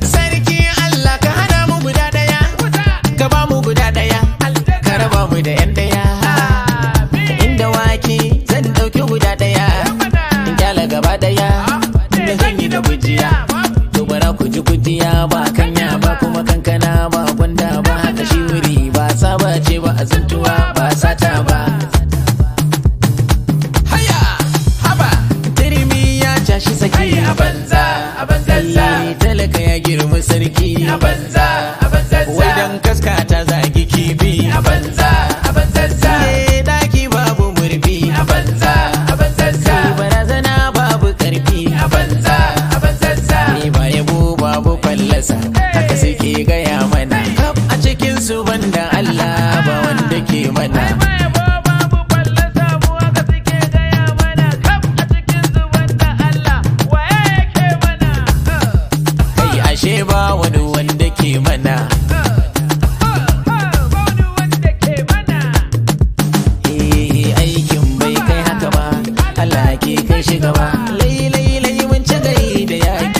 Sarki Allah, ka hana mu guda daya, ka ba mu guda daya, ka raba mu da yan daya. Inda wake zan dauki guda daya, in kyala gaba daya. Da zan yi da gujiya, to bara ku ji: gujiya ba kanya ba, kuma kankana ba gwanda ba. Haka shi wuri ba saba ce ba, azantuwa ba sata ba. Haya, haba, turmi ya cashi saki. A banza, a banzazza. Talaka ya girma sarki. A banza, a banzazza. Wai dan kaska ta zagi kifi. A banza, a banzazza. Eh, daki babu murfi. A banza, a banzazza. Barazana babu karfi. A banza, a banzazza. Ni ba yabo babu fallasa, haka suke gaya mana. Kaf a cikin su banda Allah ba wanda ke mana. Ba yabo babu fallasa, mu haka suke gaya mana. Kaf a cikin su banda Allah, waye yake mana? Kai, ashe ba wani wanda ke mana. Ba wani wanda ke mana. Eh, aikin bai kai haka ba, Allah ke kai shi gaba. Lai lai lai, mun ci gai da yaki.